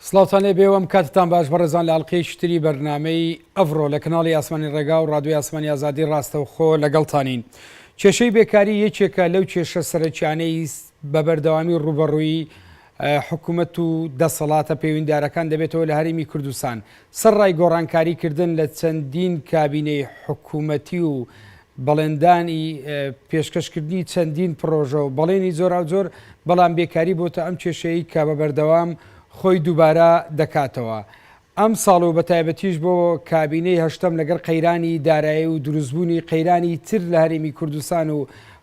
سڵاوتان لێ بێ و ئەم کاتتان باش بەڕێزان لە ئەڵقەیەکی تری بەرنامەی ئەڤڕۆ لە کەناڵی ئاسمانی ڕێگا و ڕادیۆی ئاسمانی ئازادی ڕاستەوخۆ لەگەڵتانین. کێشەی بێکاری یەکێکە لەو کێشە سەرەکیانەی بە بەردەوامی ڕووبەڕووی حکومەت و دەسەڵاتە پەیوەندیدارەکان دەبێتەوە لە هەرێمی کوردستان سەرڕای گۆڕانکاری کردن لە چەندین کابینەی حکومەتی و بەڵێندانی پێشکەشکردنی چەندین پڕۆژە و بەڵێنی جۆراوجۆر، بەڵام بێکاری بۆتە ئەم کێشەیەی کە بە بەردەوام خۆی دووبارە دەکاتەوە. ئەمساڵ و بەتایبەتیش بۆ کابینەی هەشتەم لەگەڵ قەیرانی دارایی و دروستبوونی قەیرانی تر لە هەرێمی کوردستان و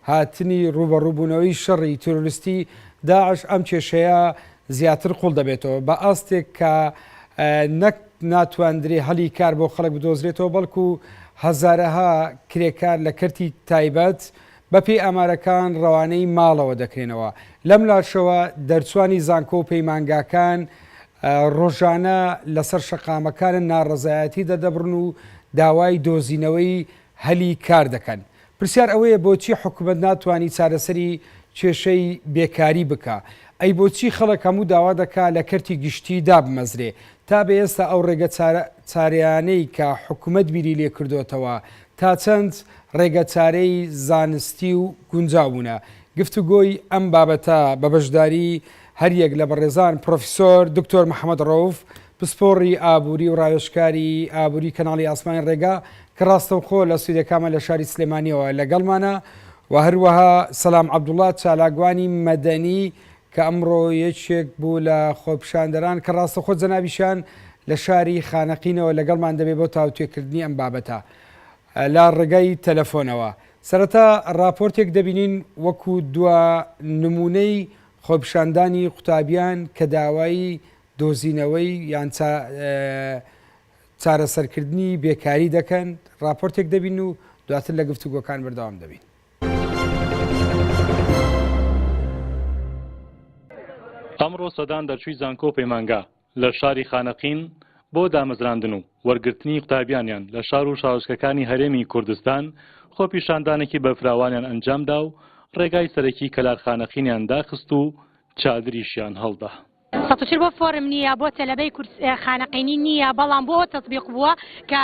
هاتنی ڕووبەڕووبوونەوەی شەڕی تیرۆریستی داعش ئەم کێشەیە زیاتر قوڵ دەبێتەوە بە ئاستێک کە نەک ناتواندرێ هەلی کار بۆ خەڵک بدۆزرێتەوە بەڵکو هەزارەها کرێکار لە کەرتی تایبەت بەپێی ئامارەکان ڕەوانەی ماڵەوە دەکرێنەوە. لەم لاشەوە دەرچوانی زانکۆ و پەیمانگاکان ڕۆژانە لەسەر شەقامەکانن ناڕەزایەتی دەردەبڕن و داوای دۆزینەوەی هەلی کار دەکەن. پرسیار ئەوەیە بۆچی حکومەت ناتوانی چارەسەری کێشەی بێکاری بکا؟ ئەی بۆچی خەڵک هەموو داوا دەکا لە کەرتی گشتی دابمەزرێ؟ تا بە ئێستا ئەو ڕێگە چارەیانەی کە حکومەت بیری لێ کردۆتەوە تا چەند ڕێگە چارەی زانستی و گونجاو بوونە؟ گفتوگۆی ئەم بابەتە بە بەشداری هەریەک لە بەڕێزان پرۆفیسۆر دکتۆر محەمەد ڕەوف پسپۆڕی ئابووری و ڕاوێژکاری ئابووری کەناڵی ئاسمانی ڕێگا کە ڕاستەوخۆ لە ستۆدیۆکانمان لە شاری سلێمانیەوە لەگەڵمانە و هەروەها سەلام عەبدوڵا چالاکوانی مەدەنی کە ئەمڕۆ یەکێک بوو لە خۆپیشاندەران کە ڕاستەوخۆ جەنابیشیان لە شاری خانەقینەوە لەگەڵمان دەبێت بۆ تاوتوێکردنی ئەم بابەتە لە ڕێگای تەلەفۆنەوە. سەرەتا ڕاپۆرتێک دەبینین وەکو دوا نمونەی خۆپیشاندانی قوتابیان کە داوای دۆزینەوەی یان چارەسەرکردنی بێکاری دەکەن، ڕاپۆرتێک دەبین و دواتر لە گفتوگۆکان بەردەوام دەبین. ئەمڕۆ سەدان دەرچووی زانکۆ و پەیمانگا لە شاری خانەقین بۆ دامەزراندن و وەرگرتنی قوتابیانیان لە شار و شارۆچکەکانی هەرێمی کوردستان خۆپیشاندانێکی بەرفراوانیان ئەنجامدا و ڕێگای سەرەکی کەلار خانەقینیان داخست و چادریشیان هەڵدا. 140 بۆ فۆرم نییە بۆ تەلەبەی کورس خانەقینی نییە بەڵام بۆ تەطبیق بووە کە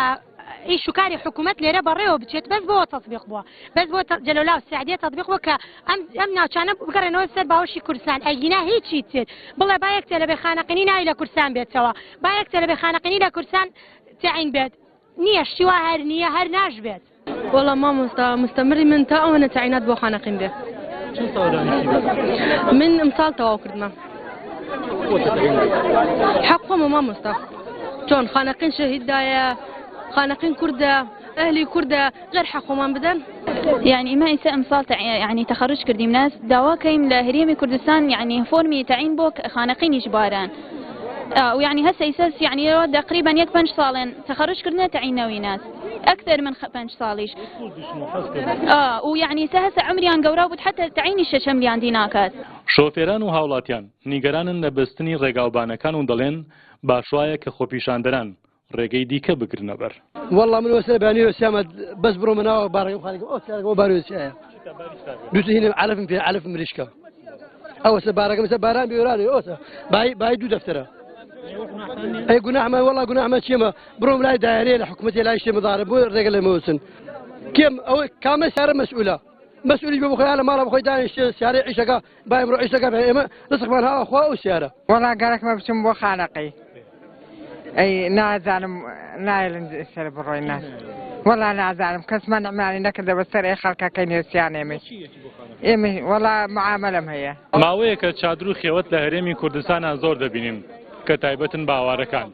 ئیش و کاری حکوومەت لێرە بەڕێوە بچێت بەس بۆ تەطبیق بووە بەس بۆ جەلەولا و سعدیە تەطبیق بووە کە ئەم ئەم ناوچانە بگەڕێنەوە سەر باوەشی کوردستان ئەگینا هیچی تر بڵێ با یەک تەلەبەی خانەقینی ناوی لە کوردستان بێتەوە با یەک تەلەبەی خانەقینی لە کوردستان تەعین بێت نییە شتی وا هەر نییە هەر ناشبێت. وەڵا مامۆستا مستەمری من تا ئەوەنە تەعینات بۆ خانەقین بێ. چەند ساڵە دانیشتووی؟ من ئمساڵ تەواو کردمە. حەق خۆمە مامۆستا چۆن خانەقین شەهید دایە خانەقین کوردە ئەهلی کوردە غێر حەق خۆمان بدەن. یعنی ئیمە ئیسە ئمساڵ یعنی تەخەروج کردیمنەس داوا کەیم لە هەرێمی کوردستان یعنی فۆرمی تەعین بۆ خانەقینیش باران و یعنی هەسە ئیسەس یعنی تقریبا یەک پەنج ساڵێن تەخەروج کردنە تەعین نەویناس ئەکثر من پەنج ساڵیش و یعنی ئیسە هەسە عمریان گەورا بوود حتى تەعینی شەشەم لیان دی ناکات. شۆفێران و هاوڵاتیان نیگەرانن لە بەستنی ڕێگاوبانەکان و دەڵێن باشوایە کە خۆپیشاندەران ڕێگەی دیکە بگرنە بەر. وەڵا من وەسەر بەیانی وەسیامە بەس بڕۆمە ناوە بارەکەم خانەکەم ئەو سیارەکەم باری وەسیایە دوو هینم عەلەفم پێ عەلەف مریشکە ئەوەسە بارەکەم سە باران بێورانێ ئەوسە بای بای دوو دەفتەرە ئەی گوناحمە وەڵا گوناحمە چیمە بڕۆم لای دایرەیە لە حکوومەتی لای شتێ مدارە بۆ ڕێگە لە مەوسن کێم ئەوە کامە سیارە مەسئولە مەسئولی بۆ بخۆی لە ماڵە بخۆی دانیشتێ سیارەی عیشەکە با ئمڕۆ عیشەکە بێ ئێمە رزقمان ها خوا ئەو سیارە. وەڵا گەرەکمە بچم بۆ خانەقی ئەی نازانم نایلن سەر بڕۆین ناس وەڵا نازانم کەس مەنعمانی نەکردە بەسەر ئەی خەڵکەکەی نێسیان ئێمە ئێمە وەڵا معامەلەم هەیە. ماوەیەکە چادر و خێوەت لە هەرێمی کوردستانا زۆر دەبینین کە تایبەتن بە ئاوارەکان،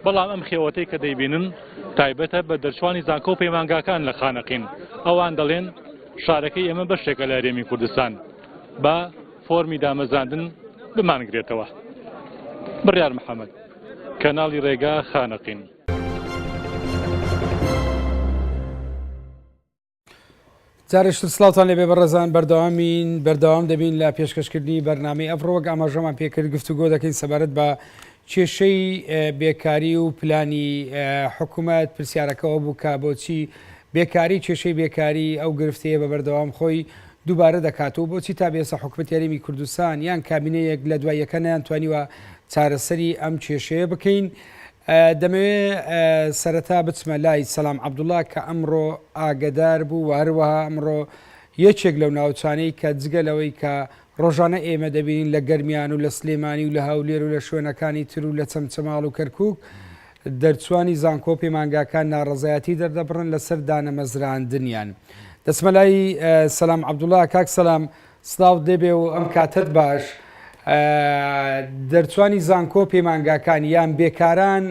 بەڵام ئەم خێوەتەی کە دەیبینن تایبەتە بە دەرچوانی زانکۆ و پەیمانگاکان لە خانەقین، ئەوان دەڵێن شارەکەی ئێمە بەشێکە لە هەرێمی کوردستان با فۆرمی دامەزراندن بمانگرێتەوە. بڕیار محەمەد، کەناڵی ڕێگا، خانەقین. جارێکتر سڵاوتان لێبێ بەڕێزان بەردەوامین بەردەوام دەبین لە پێشکەشکردنی بەرنامەی ئەڤڕۆ وەک ئاماژەمان پێکرد گفتوگۆ دەکەین سەبارەت بە کێشەی بێکاری و پلانی حکوومەت پرسیارەکەەوە بوو کە بۆچی بێکاری کێشەی بێکاری ئەو گرفتەیە بە بەردەوام خۆی. دووبارە دەکاتەوە؟ بۆچی تا بێسە حکومەتی هەرێمی کوردستان یان کابینەیەک لە دوای یەکە نەیانتوانیوە چارەسەری ئەم کێشەیە بکەین؟ دەمەوێ سەرەتا بچمە لای سەلام عەبدوڵا کە ئەمڕۆ ئاگەدار بوو و هەروەها ئەمڕۆ یەکێک لەو ناوچانەی کە جگە لەوەی کە ڕۆژانە ئێمە دەبینین لە گەرمیان و لە سلێمانی و لە هەولێر و لە شوێنەکانی تر و لە چەمچەماڵ و کەرکوک دەرچوانی زانکۆ و پەیمانگاکان ناڕەزایەتی دەردەبڕن لەسەر دانەمەزراندنیان. دەچمە لای سەلام عەبدوڵا، کاک سەلام سڵاوت لێبێ و ئەم کاتەت باش. دەرچوانی زانکۆ و پەیمانگاکان یان بێکاران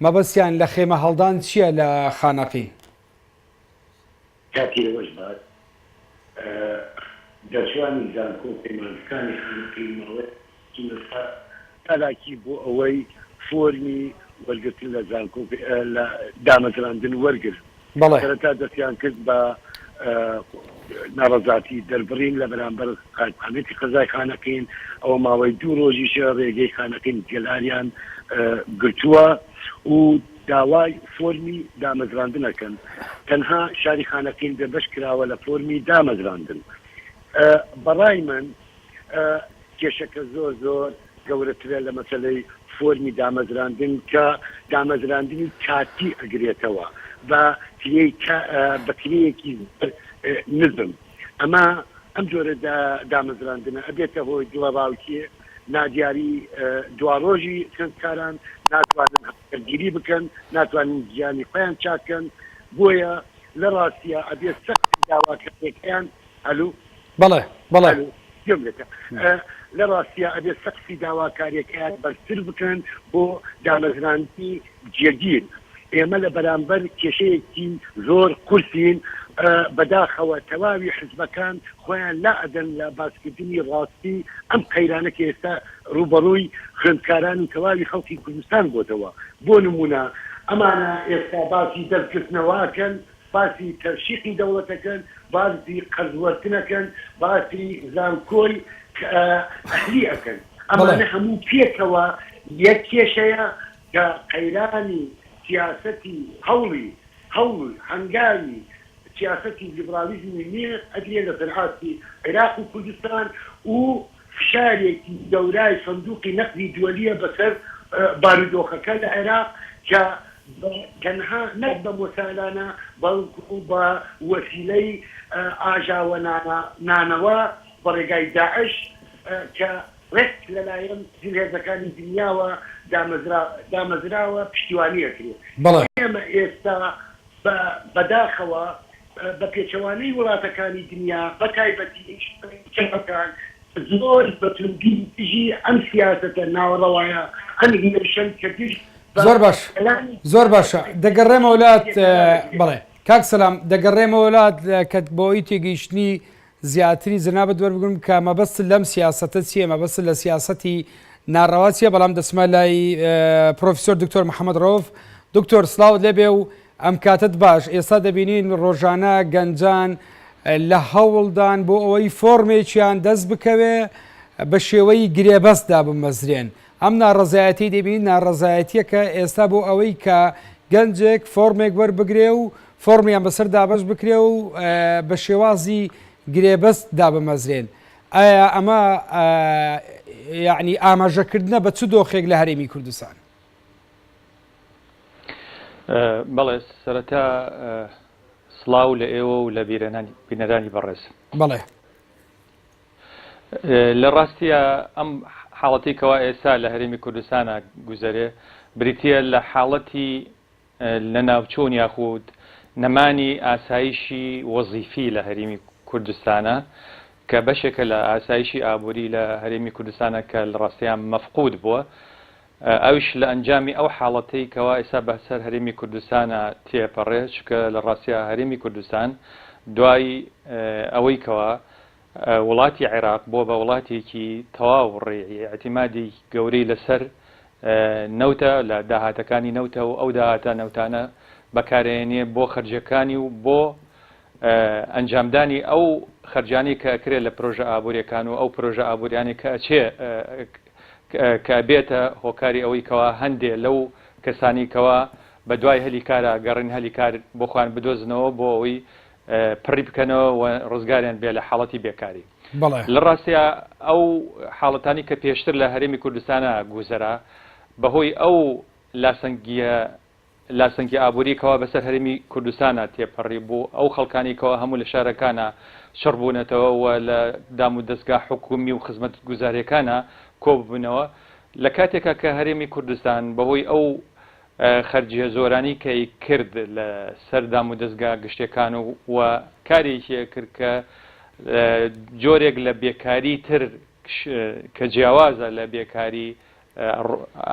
مەبەستیان لە خێمە هەڵدان چییە لە خانەقین؟ کاتی ئێوەش باش. دەرچوانی زانکۆ و پەیمانگەکانی خانەقین ماوەیەکی چوونەتە چالاکی بۆ ئەوەی فۆرمی وەرگرتن لە زانکۆ لە دامەزراندن وەرگرن. بەڵێ. سەرەتا دەستیان کرد بە ناڕەزاتی دەربڕین لە بەرامبەر قایمقامیەتی قەزای خانەقین، ئەوە ماوەی دوو ڕۆژیشە ڕێگەی خانەقین گەلاریان گرتووە و داوای فۆرمی دامەزراندن ئەکەن، تەنها شاری خانەقین بێبەش کراوە لە فۆرمی دامەزراندن. بەڕای من کێشەکە زۆر زۆر گەورەترە لە مەسەلەی فۆرمی دامەزراندن کە دامەزراندنی کاتی ئەگرێتەوە بە کرێی بە کرێیەکی زۆر نزم. ئەمە ئەم جۆرە دامەزراندنە ئەبێتە هۆی دڵەڕاوکێ، نادیاری دواڕۆژی خوێندکاران، ناتوانن هاوسەرگیری بکەن، ناتوانن گیانی خۆیان چاک کەن، بۆیە لە ڕاستیا ئەبێ سەقفی داواکاریەکەیان ئەلو. بەڵێ بەڵێ. ئەلو گوێم لێتە. لە ڕاستیا ئەبێ سەقفی داواکاریەکەیان بەرزتر بکەن بۆ دامەزراندنی جێگیر. ئێمە لە بەرامبەر کێشەیەکی زۆر قورسین، بەداخەوە تەواوی حزبەکان خۆیان لا ئەدەن لە باسکردنی ڕاستی ئەم قەیرانە کە ئێستا ڕووبەڕووی خوێندکاران و تەواوی خەڵکی کوردستان بۆتەوە. بۆ نموونە ئەمانە ئێستا باسی دەستگرتنەوە ئەکەن، باسی تەرشیقی دەوڵەت ئەکەن، باسی قەرز وەرتن ئەکەن، باسی زانکۆی ئەهلی ئەکەن. ئەمانە هەموو پێکەوە یەک کێشەیە کە قەیرانی سیاسەتی هەوڵی هەوڵ و هەنگاوی سیاسەتی لیبڕاڵیزمی نوێ ئەگرێ لەسەر ئاستی عیراق و کوردستان و فشارێکی گەورای سندوقی نەقدی دوەلیە بەسەر بارودۆخەکە لە عێراق کە بە تەنها نەک بە مۆسالانە بەڵکو بە وەسیلەی ئاژاوە نانەوە بە ڕێگای داعش کە ڕێک لەلایەن زلهێزەکانی دنیاوە دامەزراوە پشتیوانی ئەکرێ. بەڵێ. ئێمە ئێستا بە بەداخەوە بە پێچەوانەی وڵاتەکانی دنیا بە تایبەتیش چەپەکان زۆر بە توندی دژی ئەم سیاسەتە ناڕەوایە ئەم هێرشەن کە دژ بە زۆر باش گەلانی زۆر باشە دەگەڕێمەوە لات دەکرێ. بەڵێ کاک سەلام دەگەڕێمەوە لات کە بۆ ئەوی تێگەیشتنی زیاتری جەنابت وەربگرم کە مەبەستت لەم سیاسەتە چییە، مەبەستت لە سیاسەتی ناڕەوا چییە، بەڵام دەچمە لای پرۆفیسۆر دکتۆر محەممەد ڕەوف. دکتۆر سڵاوت لێبێ و ئەم کاتەت باش. ئێستا دەبینین ڕۆژانە گەنجان لە هەوڵدان بۆ ئەوەی فۆرمێکیان دەست بکەوێ بە شێوەی گرێبەست دابمەزرێن. ئەم ناڕەزایەتی دەبینین ناڕەزایەتیەکە ئێستا بۆ ئەوەی کە گەنجێک فۆرمێک وەربگرێ و فۆرمیان بەسەر دابەش بکرێ و بە شێوازی گرێبەست دابمەزرێن. ئایا ئەمە یەعنی ئاماژەکردنە بە چ دۆخێک لە هەرێمی کوردستان؟ بەڵێ سەرەتا سڵاو لە ئێوە و لە بینەرانی بەڕێز. بەڵێ. لە ڕاستییا ئەم حاڵەتەی کەوا ئێستا لە هەرێمی کوردستانا گوزەرێ بریتییە لە حاڵەتی لەناوچوون یاخود نەمانی ئاسایشی وەزیفی لە هەرێمی کوردستانا کە بەشێکە لە ئاسایشی ئابووری لە هەرێمی کوردستانا کە لە ڕاستییا مەفقود بووە ئەویش لە ئەنجامی ئەو حاڵەتەی کەوا ئێستا بەسەر هەرێمی کوردستانا تێپەڕێ چونکە لە ڕاستیا هەرێمی کوردستان دوای ئەوەی کەوا وڵاتی عێراق بووە بە وڵاتێکی تەواو ڕێعی ئیعتیمادی گەورەی لەسەر نەوتە لە داهاتەکانی نەوتە و ئەو داهاتە نەوتانە بەکارئێنێ بۆ خەرجیەکانی و بۆ ئەنجامدانی ئەو خەرجانەی کە ئەکرێت لە پرۆژە ئابووریەکان و ئەو پرۆژە ئابووریانەی کە ئەچێ کە ئەبێتە هۆکاری ئەوەی کەوا هەندێ لەو کەسانی کەوا بە دوای هەلی کارا گەڕین هەلی کار بۆ خۆیان بدۆزنەوە بۆ ئەوەی. پڕی بکەنەوە و ڕزگاریان بێ لە حاڵەتی بێکاری. لە ڕاستیا ئەو حاڵەتانی کە پێشتر لە هەرێمی کوردستانا گوزەرا بەهۆی ئەو لاسەنگیە لاسەنگی ئابووری کەوا بەسەر هەرێمی کوردستانا تێپەڕی بوو ئەو خەڵکانی کەوا هەموو لە شارەکانا چڕ بوونەتەوە و لە دام و دەزگا حکوومی و خزمەتگوزاریەکانا کۆببنەوە لە کاتێکا کە هەرێمی کوردستان بەهۆی ئەو خەرجیە زۆرانی کە کرد لە سەر دامودەزگا گشتیەکان و و کارێکی ئەکرد کە جۆرێک لە بێکاری تر کە جیاوازە لە بێکاری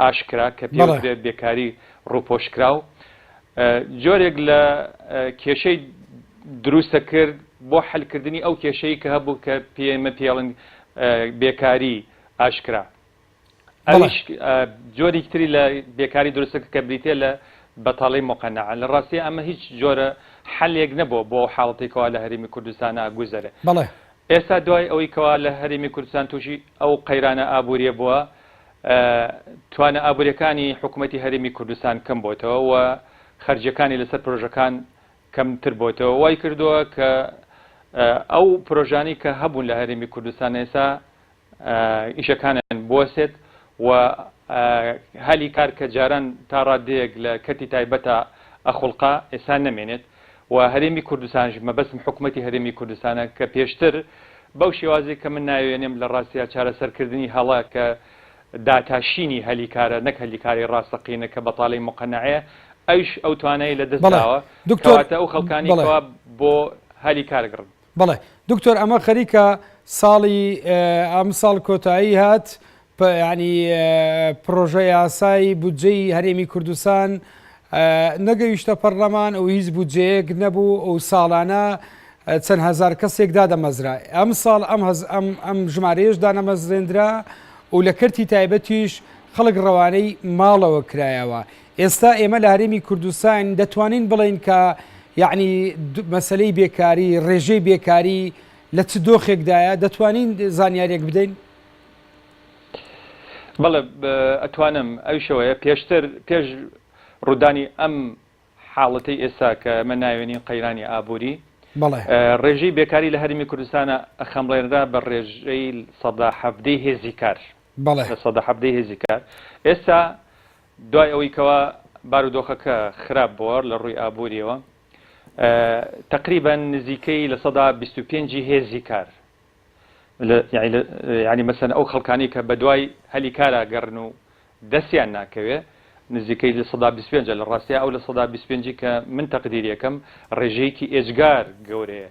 ئاشکرا کە پێوترێت بێکاری ڕووپۆشکراو جۆرێک لە کێشەی دروستە کرد بۆ حلکردنی ئەو کێشەی کە هەبوو کە پێمە پێڵن بێکاری ئاشکرا ئەویش جۆرێکی تری لە بێکاری دروستە کە بریتە لە بەتاڵی مقەنەعە. لە ڕاستییا ئەمە هیچ جۆرە حەلێک نەبووە بۆ ئەو حاڵەتەی کەوا لە هەرێمی کوردستانا گوزەرێ. بەڵێ. ئێستا دوای ئەوەی کەوا لە هەرێمی کوردستان تووشی ئەو قەیرانە ئابووریە بووە، توانا ئابووریەکانی حکوومەتی هەرێمی کوردستان کەم بۆتەوە و خەرجیەکانی لەسەر پرۆژەکان کەمتر بۆتەوە، وای کردووە کە ئەو پرۆژانەی کە هەبوون لە هەرێمی کوردستان ئێستا ئیشەکانیان بوەسێت و هەلی کار کە جاران تا ڕادەیەک لە کەرتی تایبەتا ئەخوڵقا ئێستا نەمێنێت و هەرێمی کوردستانش مەبەستم حکومەتی هەرێمی کوردستانە کە پێشتر بەو شێوازی کە من ناوێنێم لە ڕاستیا چارەسەرکردنی هەڵە کە داتاشینی هەلی کارە نەک هەلی کاری ڕاستەقینە کە بەتاڵەی مقەنەعەیە ئەویش ئەو توانای لە دەست داوە کەواتە ئەو خەڵکانی کەوا بۆ هەلی کار گڕن. بەڵێ دکتۆر ئەمە خەریکە ساڵی ئەمساڵ کۆتایی هات ینی پرۆژە یاسای بودجەی هەرێمی کوردستان نەگەیشتە پەرلەمان و هیچ بودجەیەک نەبوو و ساڵانە چەند هزار کەسێک دادەمەزرا ئەم ساڵ ئەم هەز ئەم ئەم ژمارەیەش دانەمەزرێنرا و لە کەرتی تایبەتیش خەڵک ڕەوانەی ماڵەوە کرایەوە ئێستا ئێمە لە هەرێمی کوردستان دەتوانین بڵێین کە یەعنی مەسەلەی بێکاری، ڕێژەی بێکاری لە چ دۆخێکدایە؟ دەتوانین زانیارییەک بدەین؟ بەڵێ ئەتوانم، ئەویش ئەوەیە پێشتر پێش ڕوودانی ئەم حاڵەتەی ئێستا کە ئێمە ناوێنین قەیرانی ئابووری، بەڵێ. ڕێژەی بێکاری لە هەرێمی کوردستانا ئەخەمڵێنرا بە ڕێژەی 17% هێزی کار. بەڵێ. 17% هێزی کار. ئێستا دوای ئەوەی کەوا بارودۆخەکە خراپ بووە لە ڕووی ئابووریەوە تەقریبەن نزیکەی 25% ی هێزی کار یعنی مەسەن ئەو خەڵکانی کە بەدوای هەلی کارا گەڕن و دەستیان ناکەوێ نزیکەی 25% لە ڕاستیا ئەو 25% کە من تەقدیریەکەم ڕێژەیەکی ئێجگار گەورەیە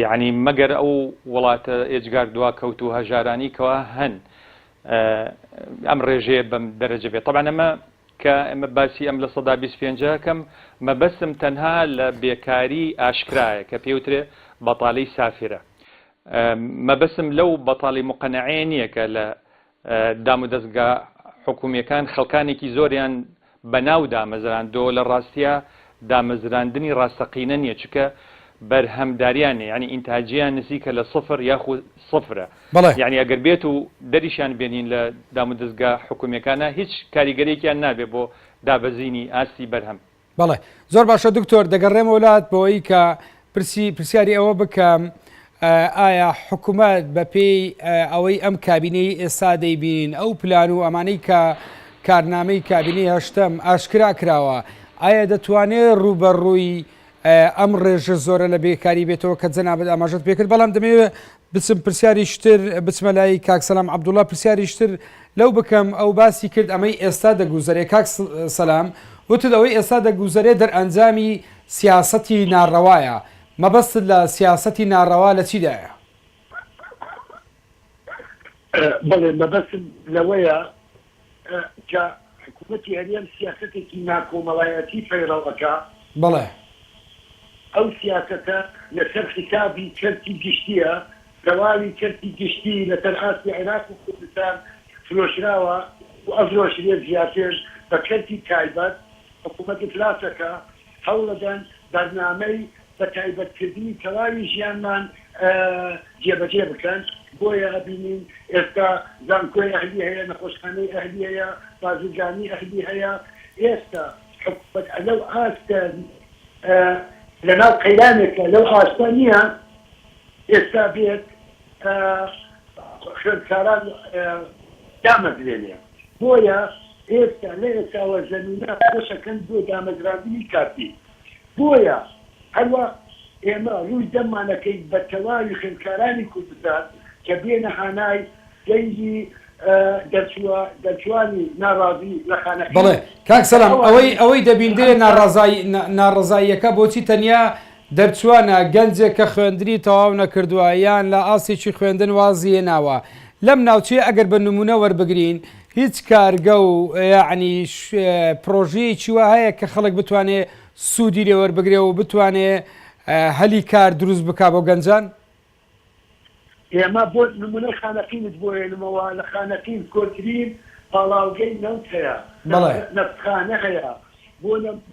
یەعنی مەگەر ئەو وڵاتە ئێجگار دواکەوتوو هەژارانی کەوا هەن ئەم ڕێژەیە بەم دەرەجە بێت تەبعەن ئەمە کە ئەمە باسی ئەم 25% کەم مەبەستم تەنها لە بێکاری ئاشکرایە کە پێوترێ بەتاڵی سافرە مەبەستم لەو بەتاڵی مقەنەعەیە نییە کە لە دامودەزگا حکومییەکان خەڵکانێکی زۆریان بە ناو دامەزراندۆوە لە ڕاستیا دامەزراندنی ڕاستەقینە نیە چونکە بەرهەمداریان نیە یانی ئینتاجیان نزیکە لە سفر یاخو سفرە بەڵێ. یانی ئەگەر بێت و دەریشیان بێنین لە دامودەزگا حکومییەکانا هیچ کاریگەریەکیان نابێ بۆ دابەزینی ئاستی بەرهەم. بەڵێ زۆر باشە دکتۆر دەگەڕێمەوە لات بۆی کە پرسی پرسیاری ئەوە بکەم ئایا حکوومەت بەپێی ئەوەی ئەم کابینەی ئێستا دەیبینین ئەو پلان و ئەمانەی کە کارنامەی کابینەی هەشتەم ئاشکرا کراوە ئایا دەتوانێت ڕووبەڕووی ئەم ڕێژە زۆرە لە بێکاری بێتەوە کە جەنابت ئاماژەت پێکرد بەڵام دەمەوێت بچم پرسیاریش تر بچمە لای کاک سەلام عەبدوڵا پرسیاریش تر لەو بکەم ئەو باسی کرد ئەمەی ئێستا دەگوزەرێ کاک سەلام وتت ئەوەی ئێستا دەگوزەرێ دەرئەنجامی سیاسەتی ناڕەوایە مەبەستت لە سیاسەتی ناڕەوا لە چیدایە؟ بەڵێ مەبەستم لەوەیە کە حکوومەتی هەرێم سیاسەتێکی ناکۆمەڵایەتی پەیڕەو ئەکا. بەڵێ. ئەو سیاسەتە لەسەر حیسابی کەرتی گشتییە، تەواوی کەرتی گشتی لەسەر ئاستی عێراق و کوردستان فرۆشراوە و ئەفرۆشرێت زیاتر بە کەرتی تایبەت، حکوومەت ئیفلاس ئەکا، هەوڵەدەن بەرنامەی بە تایبەتکردنی تەواوی ژیانمان جێبەجێ بکەن، بۆیە ئەبینین ئێستا زانکۆی ئەهلی هەیە، نەخۆشخانەی ئەهلی هەیە، بازرگانی ئەهلی هەیە، ئێستا حکومەت ئەلەو ئاستە. لەناو قەیرانێکە لەو ئاستە نییە ئێستا بێت خوێندکاران دامەزرێنێ بۆیە ئێستا لە ئێستاوە زەمینە خۆشەکەن بۆ دامەزراندنی کاتی بۆیە هەروا ئێمە ڕووی دەممان ئەکەین بە تەواوی خوێندکارانی کوردستان کە بێنە هانای دەنگی دەرچووە دەرچووانی ناڕازی لە خانەقین بەڵێ کاک کە سەلام ئەوەی ئەوانیش ئەوەی دەبیندرێ ئەم کار ناڕەزایی ناڕەزاییەکە بۆچی تەنیا دەرچووانە گەنجێک کە خوێندنی تەواو نەکردووە یان لە ئاستێکی خوێندن وازی هێناوە لەم ناوچەیە ئەگەر بە نموونە وەربگرین هیچ کارگە و یەعنی پڕۆژەیەکی وا هەیە کە خەڵک بتوانێ سوودی لێ وەربگرێ و بتوانێ هەلی کار دروست بکا بۆ گەنجان؟ ئێمە بۆ نمونە خانەقینت بۆ هێنمەوە، لە خانەقین کۆنترین پاڵاوگەی نەوت هەیە، نەفتخانە هەیە،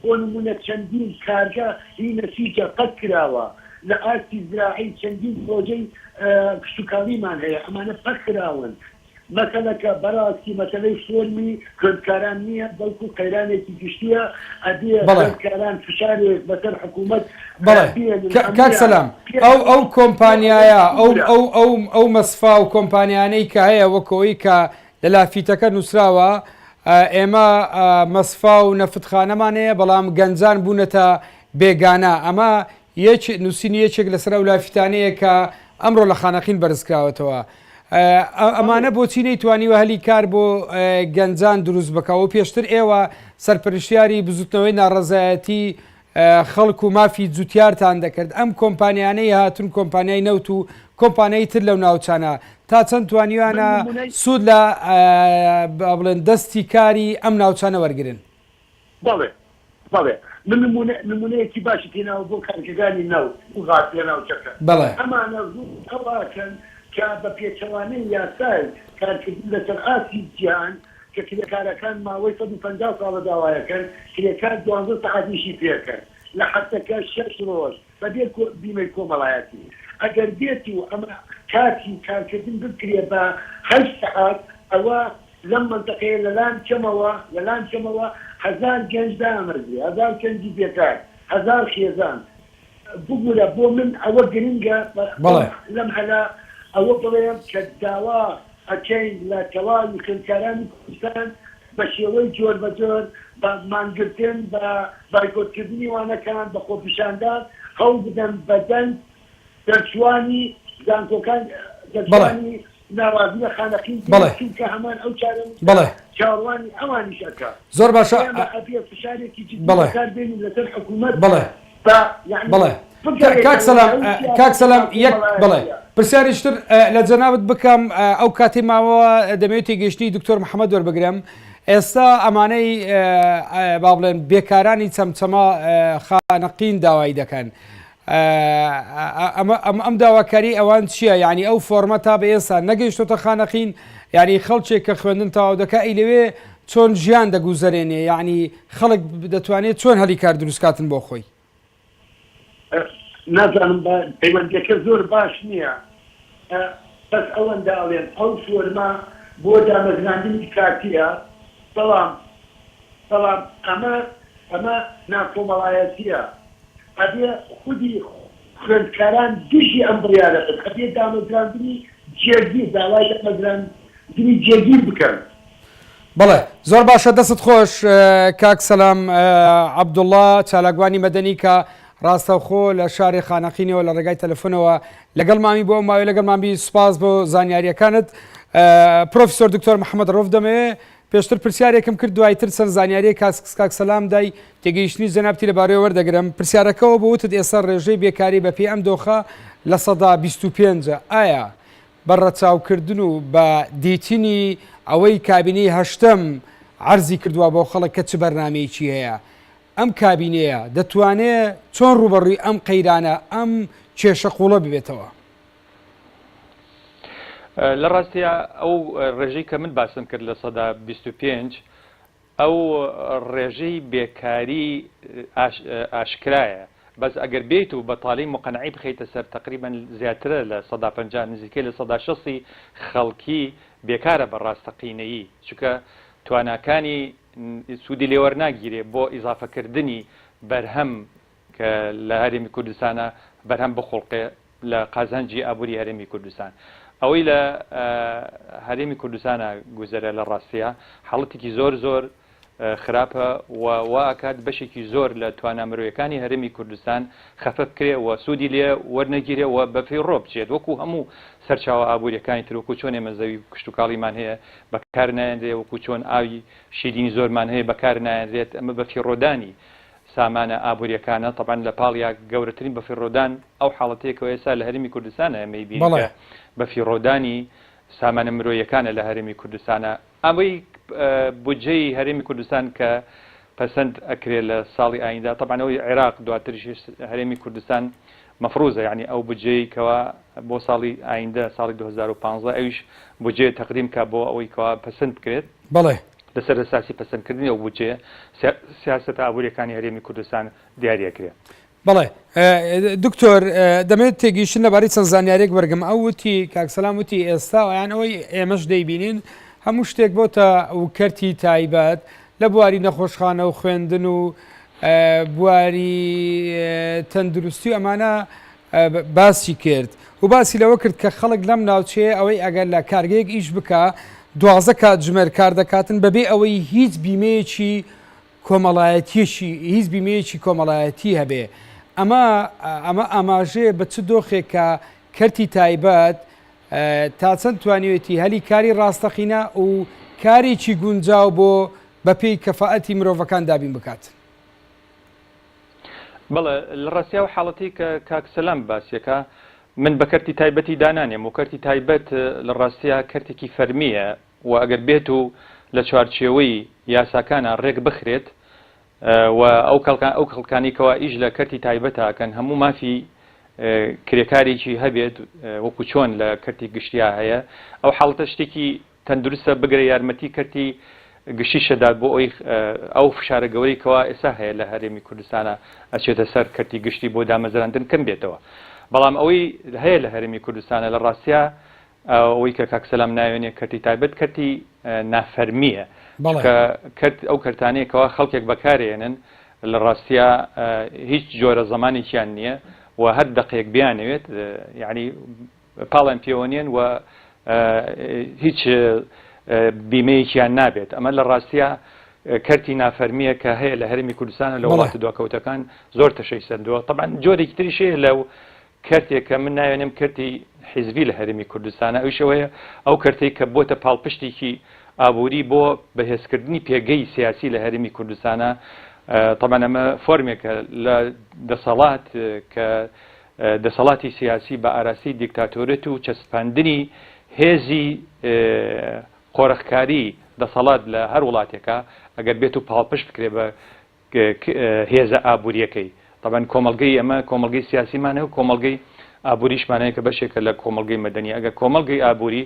بۆ نمونە چەندین کارگە هی نەسیجە پەک کراوە، لە ئاستی زراعی چەندین پرۆژەی کشتوکاڵیمان هەیە ئەمانە پەک خراون. مەسەلەکە بەراستی مەسەلەی فۆرمی خوێندکاران نییە بەڵکو قەیرانێکی گشتیە ئەبێ بەڵێ. خوێندکاران فشارێک بەسەر حکومەت بەڵێ بێنن کاک هەموویان سەلام پێک ئەو ئەو بۆ ئەوەی کۆمپانیایە ئەو بگرە. ئەو ئەو ئەو مەسفا و کۆمپانیانەی کە هەیە وەک ئەوەی کە لە لافیتەکە نووسراوە ئێمە مەسفا و نەفتخانەمان هەیە بەڵام گەنجان بوونەتە بێگانە ئەمە یەک نووسینی یەکێک لەسەر ئەو لافیتانەیە کە ئەمڕۆ لە خانەقین بەرزکراوەتەوە. ئەمانە بۆچی نەیتوانیوە هەلی کار بۆ گەنجان دروست بکا و پێشتر ئێوە سەرپەرشتیاری بزوتنەوەی ناڕەزایەتی خەڵک و مافی جوتیارتان دەکرد ئەم کۆمپانیانەی هاتون کۆمپانیای نەوت و کۆمپانیای تر لەو ناوچانە تا چەند توانیویانە سوود لە بڵێن دەستی کاری ئەم ناوچانە وەرگرن؟ بەڵێ بەڵێ من نمونە نمونەیەکی باشت هێناوە بۆ کارگەکانی نەوت و غاز لە ناوچەکە بەڵێ. ئەمانە ڕوو ئەوە ئەکەن کە بە پێچەوانەی یاسای کارکردن لەسەر ئاستی جیهان کە کرێکارەکان ماوەی 150 ساڵە داوایەکەن کرێکار 12 سەعات ئیشی پێکەن لە هەفتەکە شەش ڕۆژ بەبێ بیمەی کۆمەڵایەتی ئەگەر بێت و ئەمە کاتی کارکردن بکرێ بە هەشت سەعات ئەوە لەم مەنتەقەیە لەلان کەمەوە لەلان کەمەوە هەزار گەنج دامەزرێ هەزار گەنجی بێکار هەزار خێزان ببورە بۆ من ئەوە گرنگە بەڵێ. لەم هەلا ئەوە بڵێم کە داوا ئەکەین لە تەواوی خوێندکارانی کوردستان بە شێوەی جۆر بە جۆر بە مانگرتن بە بایکۆت کردنی وانەکان بە خۆپیشاندان هەوڵ بدەن بە دەنگ دەرچووانی زانکۆکان بەڵێ. دەرچووانی ناڕازی لە خانەقین بێن بەڵێ. چونکە هەمان ئەو چارەنووسە بەڵێ. چاوەڕوانی ئەوانیش ئەکا. زۆر باشە ئێمە ئەبێ فشارێکی جدی بەڵێ. بەکار بێنین لەسەر حکوومەت بەڵێ. با یەعنی بەڵێ. کاک بگەڕێتەوە سەلام لەو کاک سیاسەتە سەلام یەک بەڵێ ناکۆمەڵایەتییە. پرسیارێکی تر لە جەنابت بکەم ئەو کاتەی ماوە دەمەوێت تێگەیشتنی دکتۆر محەممەد وەربگرم ئێستا ئەمانەی با بڵێن بێکارانی چەمچەمە خانەقین داوای دەکەن ئەم داواکاری ئەوان چییە یعنی ئەو فۆرمە تا بە ئێستا نەگەیشتۆتە خانەقین یعنی خەڵکێک کە خوێندن تەواو دەکا ئەی لەوێ چۆن ژیان دەگوزەرێنێ یعنی خەڵک دەتوانێت چۆن هەلی کار دروستکاتن بۆ خۆی؟ نازانم پەیوەندیەکە زۆر باش نییە بەس ئەوەندە ئەڵێم ئەو فۆرمە بۆ دامەزراندنی کاتیە بەڵام بەڵام ئەمە ئەمە ناکۆمەڵایەتیە ئەبێ خودی خوێندکاران دژی ئەم بڕیارە بن ئەبێ دامەزراندنی جێگیر داوای دامەزراندنی جێگیر بکەن. بەڵێ زۆر باشە دەستت خۆش کاک سەلام عەبدوڵڵا چالاکوانی مەدەنی کە ڕاستەوخۆ لە شاری خانەقینەوە لە ڕێگای تەلەفۆنەوە لەگەڵ مامی بۆ ماوەی لەگەڵمان بی سوپاس بۆ زانیاریەکانت پرۆفیسۆر دکتۆر محەممەد ڕۆف دەمەوێ پێشتر پرسیارێکم کرد دوایتر چەند زانیاریە کاک سەلام دای تێگەیشتنی جەنابتی لەبارەیەوە وەردەگرم پرسیارەکەەوە بۆ وتت ئێستا ڕێژەی بێکاری بەپێی ئەم دۆخە 25% ئایا بە ڕەچاوکردن و بە دیتنی ئەوەی کابینەی هەشتەم عەرزی کردوە بۆ خەڵک کە چ بەرنامەیەکی هەیە، ئەم کابینەیە دەتوانێ چۆن ڕووبەڕووی ئەم قەیرانە، ئەم کێشە قووڵە ببێتەوە؟ لە ڕاستیا ئەو ڕێژەی کە من باسم کرد 25% ئەو ڕێژەی بێکاری ئاشکرایە بەس ئەگەر بێیت و بەتاڵی موقەنەعی بخەیتە سەر تەقریبەن زیاترە 50% نزیکەی 60% خەڵکی بێکارە بە ڕاستەقینەیی چونکە تواناکانی سوودی لێوەرناگیرێ بۆ ئیزافەکردنی بەرهەم. کە لە هەرێمی کوردستانە بەرهەم بخوڵقێ لە قازانجی ئابووری هەرێمی کوردستان. ئەوەی لە هەرێمی کوردستانا گوزەرە لە ڕاستیا حاڵەتێکی زۆر زۆر خراپە و وا ئەکات بەشێکی زۆر لە توانا مرۆیەکانی هەرێمی کوردستان خەفە بکرێ و سوودی لێ وەرنەگیرێ و بەفیڕۆ بچێت وەکو هەموو سەرچاوە ئابووریەکانی تر وەکو چۆن ئێمە زەوی کشتوکاڵیمان هەیە بەکار نایەنرێ وەکو چۆن ئاوی شیرینی زۆرمان هەیە بەکار نایەنرێت ئەمە بەفیڕۆدانی سامانە ئابووریەکانە تەبعەن لە پاڵیا گەورەترین بەفیڕۆدان ئەو حاڵەتەیە کە ئێستا لە هەرێمی کوردستانە ئێمە ئەیبینین کە بەفیڕۆدانی سامانە مرۆیەکانە لە هەرێمی کوردستانە ئەوەی بودجەی هەرێمی کوردستان کە پەسەند ئەکرێ لە ساڵی ئایندە تەبعەن ئەوەی عێراق دواتریش هەرێمی کوردستان مەفروزە یعنی ئەو بودجەی کەوا بۆ ساڵی ئایندە ساڵی 2015 ئەویش بودجەیە تەقدیم کا بۆ ئەوەی کەوا پەسەند بکرێت. بەڵێ. لەسەر ئەساسی پەسەندکردنی ئەو بودجەیە سیاسەتە ئابووریەکانی هەرێمی کوردستان دیاری ئەکرێ. بەڵێ دکتۆر دەمەوێت تێگەیشتن لەبارەی چەند زانیارێک وەرگم ئەو وتی کاک سەلام وتی ئێستا یان ئەوەی ئێمەش دەیبینین هەموو شتێک بۆتە و کەرتی تایبەت لە بواری نەخۆشخانە و خوێندن و بواری تەندروستی و ئەمانە باسی کرد و باسی لەوە کرد کە خەڵک لەم ناوچەیە ئەوەی ئەگەر لە کارگەیەک ئیش بکە 12 کاتژمێر کار دەکاتن بەبێ ئەوەی هیچ بیمەیەکی کۆمەڵایەتیەکی هیچ بیمەیەکی کۆمەڵایەتی هەبێ ئەمە ئەمە ئاماژەیە بە چ دۆخێک کە کەرتی تایبەت تا چەند توانیوێتی هەلی کاری ڕاستەقینە و کارێکی گونجاو بۆ بەپێی کەفائەتی مرۆڤەکان دابین بکات. بەڵێ لە ڕاستیا ئەو حاڵەتەی کە کاک سەلام باسیەکا من بە کەرتی تایبەتی دانانێم و کەرتی تایبەت لە ڕاستیا کەرتێکی فەرمییە و ئەگەر بێت و لە چوارچێوەی یاساکانا ڕێک بخرێت و ئەو کەڵکان ئەو خەڵکانی کەوا ئیش لە کەرتی تایبەتا ئەکەن هەموو مافی کرێکارێکی هەبێت وەکو چۆن لە کەرتی گشتیا هەیە ئەو حاڵەتە شتێکی تەندروستە بگرە یارمەتی کەرتی گشتیش دەدات بۆ ئەوی ئەو فشارە گەورەی کەوا ئێستا هەیە لە هەرێمی کوردستانە ئەچێتە سەر کەرتی گشتی بۆ دامەزراندن کەم بێتەوە بەڵام ئەوەی هەیە لە هەرێمی کوردستانە لە ڕاستیا ئەوەی کە کاک سەلام ناوێنێ کەرتی تایبەت کەرتی نافەرمییە چونکە کەرت ئەو کەرتانەیە کەوا خەڵکێک بەکارێنن لە ڕاستیا هیچ جۆرە زەمانێکیان نییە و هەر دەقێک بیانەوێت یعنی پاڵیان پێوە نییەن و هیچ بیمەیەکیان نابێت ئەمە لە ڕاستیا کەرتی نافەرمیە کە هەیە لە هەرێمی کوردستانە لە وڵاتە دواکەوتەکان زۆر تەشەی سەندووە طبعا جۆرێکی تریش هەیە لە کەرتێک کە من ناوێنم کەرتی حیزبی لە هەرێمی کوردستانە ئەویش ئەوەیە ئەو کەرتەی کە بۆتە پاڵپشتێکی ئابووری بۆ بەهێزکردنی پێگەی سیاسی لە هەرێمی کوردستانە تەبعەن ئەمە فۆرمێکە لە دەسەڵات کە دەسەڵاتی سیاسی بە ئاراستەی دیکتاتۆرێت و چەسپاندنی هێزی قۆرخکاری دەسەڵات لە هەر وڵاتێکا ئەگەر بێت و پاڵپشت بکرێ بە هێزە ئابووریەکەی. تەبعەن کۆمەڵگەی ئێمە کۆمەڵگەی سیاسیمان هەیە و کۆمەڵگەی ئابووریشمان هەیە کە بەشێکە لە کۆمەڵگەی مەدەنی. ئەگەر کۆمەڵگەی ئابووری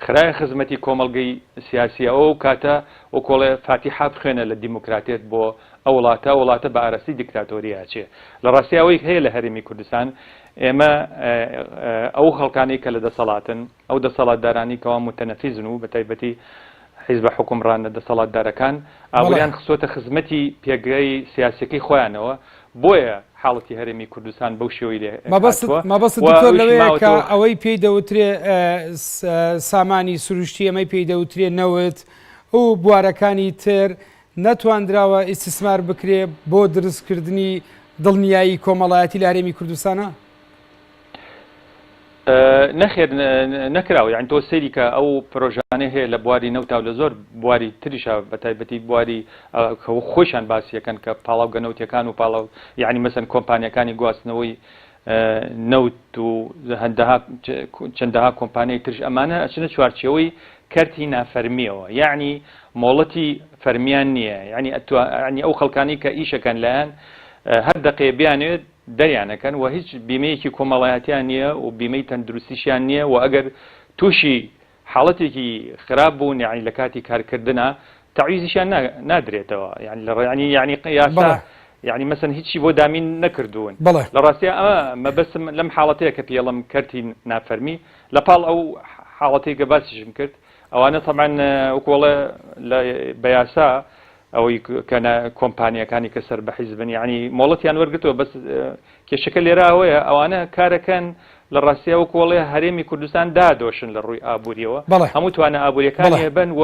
خرایە خزمەتی کۆمەڵگەی سیاسی ئەوە ئەو کاتە وەکۆڵێ فاتیحا بخوێنە لە دیموکراتێت بۆ ئەو وڵاتە، ئەو وڵاتە بە ئاراستەی دیکتاتۆری ئەچێ. لە ڕاستی ئەوەی هەیە لە هەرێمی کوردستان ئێمە ئەو خەڵکانەی کە لە دەسەڵاتن، ئەو دەسەڵاتدارانەی کەوا موتەنەفیزن و بەتایبەتی حیزبە حوکمڕانە دەسەڵاتدارەکان ئابوریان خستۆتە خزمەتی پێگەی سیاسیەکەی خۆیانەوە بۆیە حاڵەتی هەرێمی کوردستان بەو شێوەی لێ هاتووە مەبەستت و دکتۆر ئەویش لەوەیە کە ماوەتەوە ئەوەی پێی دەوترێ سامانی سروشتی ئەمەی پێی دەوترێ نەوت و بوارەکانی تر نەتواندراوە ئیستیسمار بکرێ بۆ دروستکردنی دڵنیایی کۆمەڵایەتی لە هەرێمی کوردستانا؟ نەخێر نەکراوە یانی تۆ سەیری کە ئەو پرۆژانەی هەیە لە بواری نەوتا و لە زۆر بواری تریشا بە تایبەتی بواری کە خۆیشان باسی ئەکەن کە پاڵاوگە نەوتیەکان و پاڵاو یانی مەسەن کۆمپانیەکانی گواستنەوەی نەوت و هەندەها چەندەها کۆمپانیای ترش ئەمانە ئەچنە چوارچێوەی کەرتی نافەرمیەوە یعنی مۆڵەتی فەرمیان نییە یعنی ئەتوانی ئەو خەڵکانی کە ئیشەکەن لایەن هەر دەقێ بیانەوێت دەریانەکەن و هیچ بیمەیەکی کۆمەڵایەتیان نییە و بیمەی تەندروستیشیان نییە و ئەگەر تووشی حاڵەتێکی خراپ بوون یانی لە کاتی کارکردنا تەعویزیشیان نادرێتەوە یانی لە ڕێیانی یانی یاسا یانی مەسەن هیچی بۆ دامین نەکردوون لە ڕاستیا ئەمە مەبەستم لەم حاڵەتەیە کە پێڵم کەرتی نافەرمی لە پاڵ ئەو حاڵەتەی کە باسیشم کرد ئەوانە تەبعەن وەکوڵێ لە بە یاسا. ئەوەی کە کۆمپانیەکانی کە سەر بە حیزبن یعنی مۆڵەتیان وەرگتووە بەس کێشەکە لێرە ئەوەیە ئەوانە کارەکەن لە ڕاستیا وەکو ئەڵێ هەرێمی کوردستان دادۆشن لە ڕووی ئابووریەوە بەڵێ. هەموو توانا ئابووریەکانی بەڵێ. هەبن و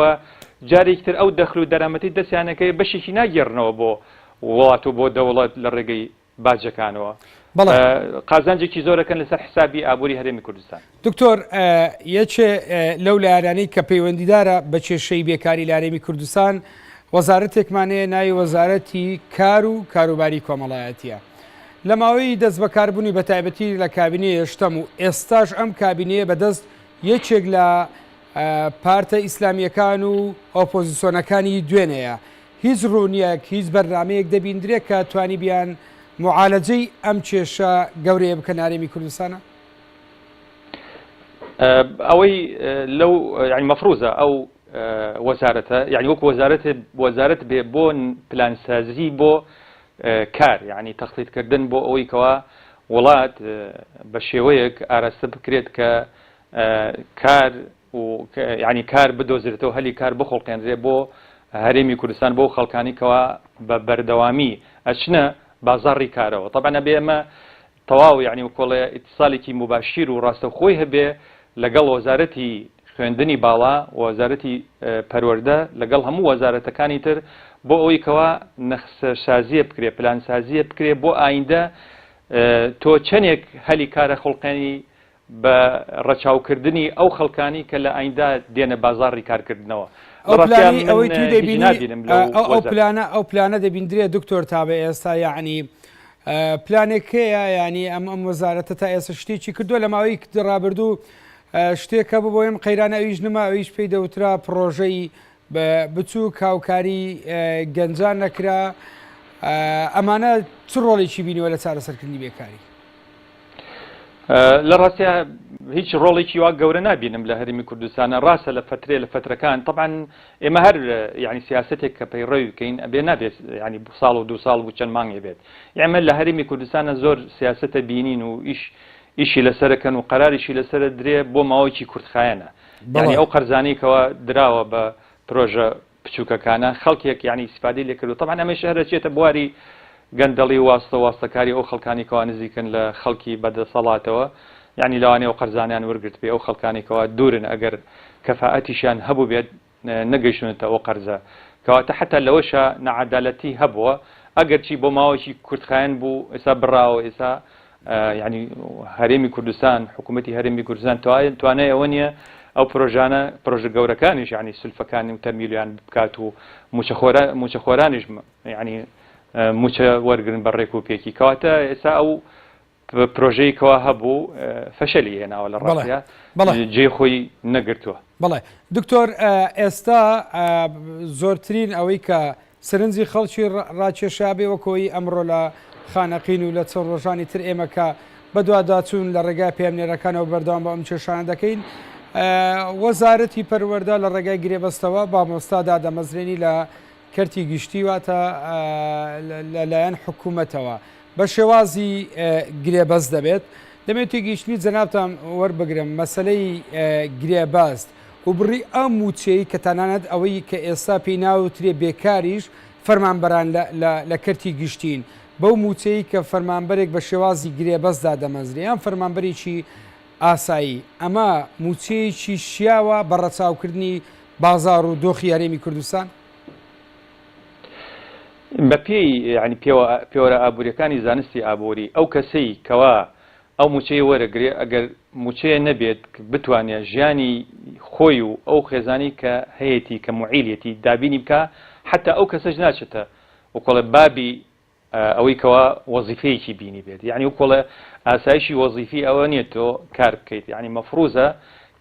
جارێکی تر ئەو دەخل و دەرامەتەی دەستیانەکەی بەشێکی ناگێڕنەوە بۆ وڵات و بۆ دەوڵەت لە ڕێگەی باجەکانەوە بەڵێ. قازانجێکی زۆرەکەن لەسەر حسابی ئابووری هەرێمی کوردستان. دکتۆر یەکێ لەو لایەنانەی کە پەیوەندیدارە بە کێشەی بێکاری لە هەرێمی کوردستان وەزارەتێکمان هەیە ناوی وەزارەتی کار و کاروباری کۆمەڵایەتیە. لە ماوەی دەستبەکاربوونی بەتایبەتی لە کابینەی هەشتەم و ئێستاش ئەم کابینەیە بەدەست یەکێک لە پارتە ئیسلامییەکان و ئۆپۆزیسۆنەکانی دوێنێیە هیچ ڕوونیەک هیچ بەرنامەیەک دەبیندرێت کە توانیبیان معالەجەی ئەم کێشە گەورەیە بکەن هەرێمی کوردستانە؟ ئەوەی لەو یعنی مەفروزە ئەو وەزارەتە یعنی وەکو وەزارەت وەزارەت بێ بۆ پلانسازی بۆ کار یعنی تەخطیط کردن بۆ ئەوەی کەوا وڵات بە شێوەیەک ئاراستە بکرێت کە کار و یعنی کار بدۆزرێتەوە هەلی کار بخوڵقێنرێ بۆ هەرێمی کوردستان بۆ خەڵکانی کەوا بە بەردەوامی ئەچنە بازاڕی کارەوە طبعا ئەبێ ئەمە تەواو یەعنی وکۆڵێ ئیتسالێکی موباشیر و ڕاستەوخۆی هەبێ لەگەڵ وەزارەتی خوێندنی باڵا و وەزارەتی پەروەردە لەگەڵ هەموو وەزارەتەکانی تر بۆ ئەوەی کەوا نەخسەسازیە بکرێ پلانسازیە بکرێ بۆ ئایندە تۆ چەنێک هەلی کارە خوڵقێنی بە ڕەچاوکردنی ئەو خەڵکانی کە لە ئایندا دێنە بازاڕی کارکردنەوە. ئەو لە ڕاستیا پلانەی من ئەوەی توی هیچ دەبینی نابینم لەو ئەو ئەو وەزارەتە. پلانە ئەو پلانە دەبیندرێ دکتۆر تا بە ئێستا یەعنی پلانێک هەیە یانی ئەم ئەم وەزارەتە تا ئێستا شتێکی کردووە لە ماوەی ڕابردوو شتێک هەبوو بۆ ئەم قەیرانە ئەویش نما ئەویش پێی دەوترا پڕۆژەی بچووک هاوکاری گەنجان نەکرا ئەمانە چ ڕۆڵێکی بینیوە لە چارەسەرکردنی بێکاری؟ لە ڕاستیا هیچ ڕۆڵێکی وا گەورە نابینم لە هەرمی کوردستانە ڕاستە لە فترێ لە فترەکان طبعا ئێمە هەر یعنی سیاستێک کە پەیڕەوی بکەین ئەبێ نابێت یعنی ساڵ و دو ساڵ و چەند مانگێ بێت ئێمە لە هەرمی کوردستانە زۆر سیاستە بینین و ئیش ئیشی لەسەرەکەن و قەراریشی لەسەر درێ بۆ ماوەیەکی کورتخایەنە یعنی ئەو قەرزانەی کەوا دراوە بە پرۆژە بچوکەکانە خەڵکێک یانی ئیستیفادەی لێ کردوە تەبعەن ئەمەیش هەر ئەچێتە بواری گەندەڵی و واستە و واستەکاری ئەو خەڵکانی کەوا نزیکن لە خەڵکی بەدەسەڵاتەوە یانی لەوانەیە ئەو قەرزانەیان وەرگرتبێ ئەو خەڵکانی کەوا دوورن ئەگەر کەفائەتیشیان هەبووبێت نەگەیشتونەتە ئەو قەرزە کەواتە حەتا لەوەشا ناعەدالەتی هەبووە ئەگەرچی بۆ ماوەیەکی کورتخایەن بوو ئێستا بڕاوە ئێستا یانی هەرێمی کوردستان حکوومەتی هەرێمی کوردستان توانای ئەوە نییە ئەو پرۆژانە پرۆژە گەورەکانیش یعنی سلفەکانی و تەمیلیان بکات و موچەخۆرە موچەخۆرانیش یعنی موچە وەرگن بە ڕێک و پێکی کەواتە ئێستا ئەو پرۆژەی کەوا هەبوو فەشەلی هێناوە لە ڕاستیا جێ خۆی نەگرتووە. بەڵێ دکتۆر ئێستا زۆرترین ئەوەی کە سەرنجی خەڵکی ڕاکێشابێ وەک ئەوەی ئەمڕۆ لە خانەقین و لە چەند ڕۆژانی تر ئێمە کە بەدواداچوون لە ڕێگای پەیامنێرەکانەوە بەردەوام بە ئەم کێشانە دەکەین وەزارەتی پەروەردە لە ڕێگای گرێبەستەوە مامۆستا دادەمەزرێنی لە کەرتی گشتی واتە لەلایەن حکوومەتەوە بە شێوازی گرێبەست دەبێت دەمێت تێگەیشتنی جەنابتان وەربگرم مەسەلەی گرێبەست و بڕی ئەو مووچەی کە تەنانەت ئەوەی کە ئێستا پێی ناوترێ بێکاریش فەرمانبەران لە کەرتی گشتین بەو مووچەی کە فەرمانبەرێک بە شێوازی گرێبەست دادەمەزرێ یان فەرمانبەرێکی ئاسایی ئەمە مووچەیەکی شیاوە بە ڕەچاوکردنی بازاڕ و دۆخی هەرێمی کوردستان؟ بەپێی یانی پێوەرە ئابووریەکانی زانستی ئابووری ئەو کەسەی کەوا ئەو مووچەیە وەرەگرێ ئەگەر مووچەیە نەبێت بتوانێ ژیانی خۆی و ئەو خێزانی کە هەیەتی کە موعیلێتی دابینی بکا حەتا ئەو کەسەش ناچێتە وکۆڵێ بابی ئەوەی کەوا وەزیفەیەکی بینی بێت یعنی وکۆڵێ ئاسایشی وەزیفی ئەوە نییە تۆ کار بکەیت یعنی مەفروزە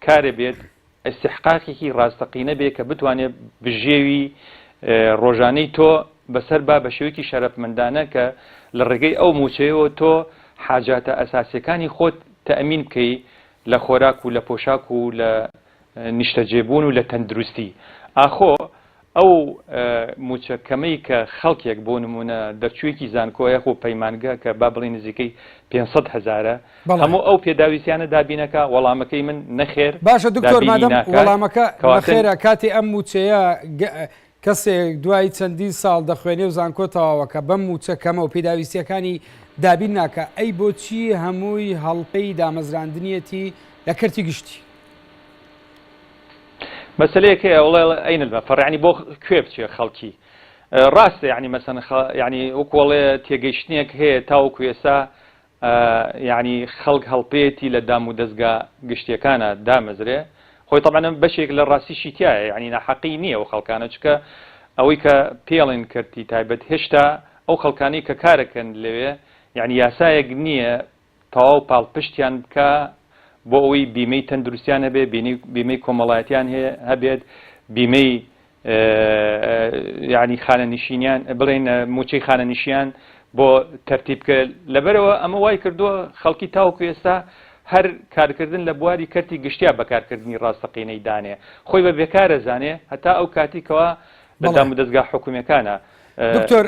کارێ بێت ئیستیحقاقێکی ڕاستەقینە بێ کە بتوانێ بژێوی ڕۆژانەی تۆ بەسەر با بە شێوەیەکی شەرەفمەندانە کە لە ڕێگەی ئەو مووچەیەوە تۆ حاجاتە ئەساسیەکانی خۆت تەئمین بکەی لە خۆراک و لە پۆشاک و لە نیشتەجێبوون و لە تەندروستی ئاخۆ ئەو مووچە کەمەی کە خەڵکێک بۆ نموونە دەرچوویەکی زانکۆ یاخۆ پەیمانگە کە با بڵێین نزیکەی 500 هەزارە بەڵێ. هەموو ئەو پێداویستیانە دابینەکا؟ وەڵامەکەی من نەخێر باشە دکتۆر دابینی مادەم ناکات وەڵامەکە کەواتە نەخێرە کاتێ ئەم مووچەیە گە. کەسێک دوای چەندین ساڵ دەخوێنێ و زانکۆ تەواوەکە بەم مووچە کەمە و پێداویستیەکانی دابین ناکا ئەی بۆچی هەمووی هەڵپەی دامەزراندنیەتی لە کەرتی گشتی؟ مەسەلەیەک هەیە وڵێ ئەین المەفەر یعنی بۆ کوێ بچێ خەڵکی ڕاستە یعنی مەسەن یعنی وەکوڵێ تێگەیشتنێک هەیە تاوەکو ئێستا یەعنی خەڵک هەڵپەیەتی لە دام و دەزگا گشتیەکانا دامەزرێ خۆی تەبعەن ئەم بەشێک لە ڕاستیشی تیایە یەعنی ناحەقی نیە ئەو خەڵکانە چونکە ئەوەی کە پێڵێن کەرتی تایبەت هێشتا ئەو خەڵکانەی کە کارەکەن لەوێ یەعنی یاسایەک نیە تەواو پاڵپشتیان بکا بۆ ئەوەی بیمەی تەندروستیان هەبێ بیمەی کۆمەڵایەتیان هەبێت بیمەی یانی خانەنشینیان بڵێن موچەی خانەنشیان بۆ تەرتیب بکە لەبەرەوە ئەمە وای کردووە خەڵکی تاوەکو ئێستا هەر کارکردن لە بواری کەرتی گشتیا بەکارکردنی ڕاستەقینەی دانێ خۆی بە بێکارە زانێ هەتا ئەو کاتی کەوا لە دامودەزگا حکومیەکانە دکتۆر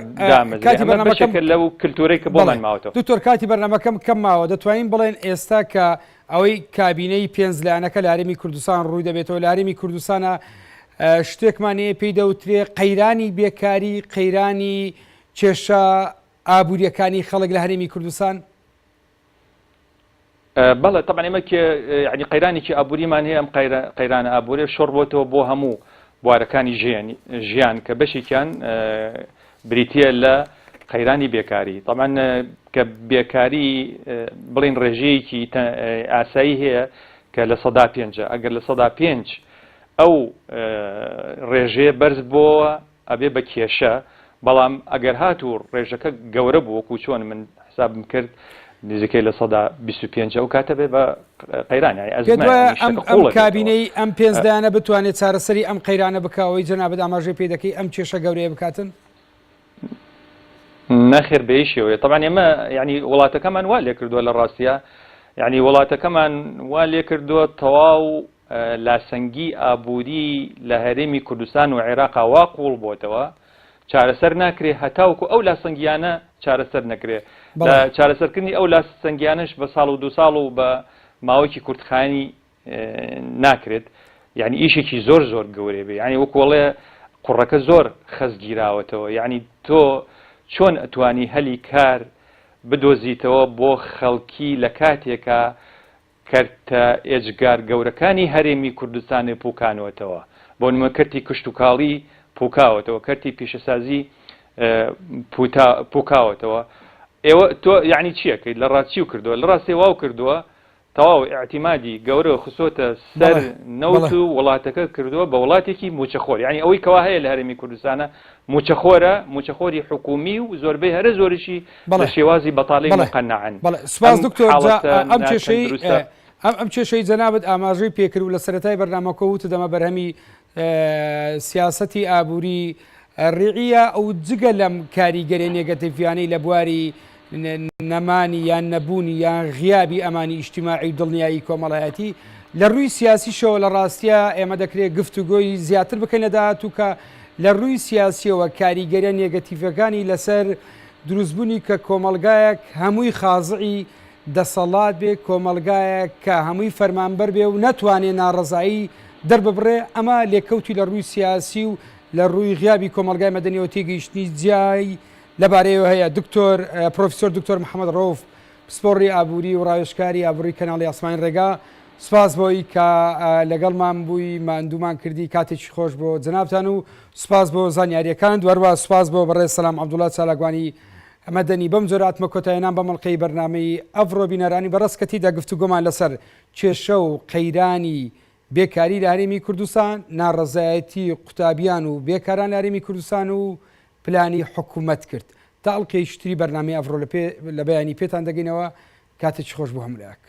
کاتی بەرنامەکەم لەو کللتورەی کە بۆمان ماوەتەوە دکتۆر کاتی بەرنامەکەم کەم ماوە دەتوانین بڵێن ئێستا کە ئەوەی کابینەی پێنج لایەنەکە لە هەرێمی کوردستان ڕووی دەبێتەوە لە هەرێمی کوردستانە شتێکمان هەیە پێی دەوترێ قەیرانی بێکاری قەیرانی کێشە ئابووریەکانی خەڵک لە هەرێمی کوردستان؟ بەڵێ طبعا ئێمە یعنی قەیرانێکی ئابووریمان هەیە ئەم قەیرانە ئابووریە شۆڕ بۆتەوە بۆ هەموو بوارەکانی ژیان کە بەشێکیان بریتییە لە قەیرانی بێکاری. تەبعەن کە بێکاری بڵێین ڕێژەیەکی ئاسایی هەیە کە لە سەدا پێنجە، ئەگەر 5% ئەو ڕێژەیە بەرز بۆوە ئەبێ بە کێشە، بەڵام ئەگەر هاتوو ڕێژەکە گەورە بوو وەکوو چۆن من حسابم کرد نزیکەی 25% ئەو کاتە بێ بە قەیران یانی پێت ئەزمە وایە یانی ئەم شتەکە ئەم قووڵ ئەبێتەوە. کابینەی ئەم پێنج لایەنە بتوانێت چارەسەری ئەم قەیرانە بکا ئەوەی جەنابت ئاماژەی پێ دەکەی ئەم کێشە گەورەیە بکاتن؟ نەخێر بەیش شێوەیە تەبعەن ئێمە یعنی وڵاتەکەمان وا لێکردووە لە ڕاستیا یعنی وڵاتەکەمان وا لێکردووە تەواو لاسەنگی ئابووری لە هەرێمی کوردستان و عێراقا وا قوڵ بۆتەوە چارەسەر ناکرێ هەتاوکو ئەو لاسەنگیانە چارەسەر نەکرێ لە چارەسەرکردنی ئەو لاسەنگیانەش بە ساڵ و دو ساڵ و بە ماوەیەکی کورتخایەنی ناکرێت یعنی ئیشێکی زۆر زۆر گەورەی بێ یعنی وەکوڵێ قوڕەکە زۆر خەزگیراوەتەوە یعنی تۆ چۆن ئەتوانی هەلی کار بدۆزیتەوە بۆ خەڵکی لە کاتێکا کەرتە ئێجگار گەورەکانی هەرێمی کوردستانی پوکانوەتەوە، بۆ نمونە کەرتی کشتوکاڵی پوکاوەتەوە، کەرتی پیشەسازی پوکاوەتەوە، ئێوە تۆ یەعنی چی ئەکەیت لە ڕاست چیو کردووە؟ لە ڕاستێ واو کردووە تەواو ئیعتیمادی گەورە خستۆتە سەر نەوت و وڵاتەکە کردووە بە وڵاتێکی موچەخۆر، یەعنی ئەوەی کەوا هەیە لە هەرێمی کوردستانە موچەخۆرە، موچەخۆری حکومی و زۆربەی هەرە زۆریشی لە شێوازی بەتاڵەی موقەنەعن. بەڵێ سوپاس دکتۆر جا ئەم کێشەی ئەم کێشەی جەنابت ئاماژەی پێکرد و لە سەرەتای بەرنامەکە وتت ئەمە بەرهەمی سیاسەتی ئابووری ڕیعیە ئەو جگە لەم کاریگەریە نێگەتیڤیانەی لە بواری نەمانی یان نەبوونی یان غیابی ئەمانی ئیجتیماعی و دڵنیایی کۆمەڵایەتی لە ڕووی سیاسیشەوە لە ڕاستیە ئێمە دەکرێت گفتوگۆی زیاتر بکەین لە داهاتوو کە لە ڕووی سیاسیەوە کاریگەریە نێگەتیڤەکانی لەسەر دروستبوونی کە کۆمەڵگایەک هەمووی خازعی دەسەڵات بێ کۆمەڵگایەک کە هەمووی فەرمانبەر بێ و نەتوانێ ناڕەزایی دەرببڕێ ئەمە لێکەوتی لە ڕووی سیاسی و لە ڕووی غیابی کۆمەڵگای مەدەنیەوە تێگەیشتنی جیای لەبارەیەوە هەیە دکتۆر پرۆفیسۆر دکتۆر محەممەد ڕەوف پسپۆڕی ئابووری و ڕاوێژکاری ئابووری کەناڵی ئاسمانی ڕێگا سپاس بۆی کە لەگەڵمان بووی ماندوومان کردی کاتێکی خۆش بۆ جەنابتان و سپاس بۆ زانیاریەکان دوەروە سپاس بۆ بەڕێز سەلام عەبدوڵا چالاکوانی مەدەنی بەم جۆرە هاتمە کۆتایێنان بەم ئەڵقەی بەرنامەی ئەڤڕۆ بینەرانی بەڕێز کە تیدا گفتوگۆمان لەسەر کێشە و قەیرانی بێکاری لە هەرێمی کوردستان، ناڕەزایەتی قوتابیان و بێکاران لە هەرێمی کوردستان و پلانی حکومەت کرد. تا ئەڵقەیەکی تری بەرنامەی ئەڤڕۆ لە بەیانی پێتان دەگەینەوە، کاتێکی خۆش بۆ هەموو لایەک.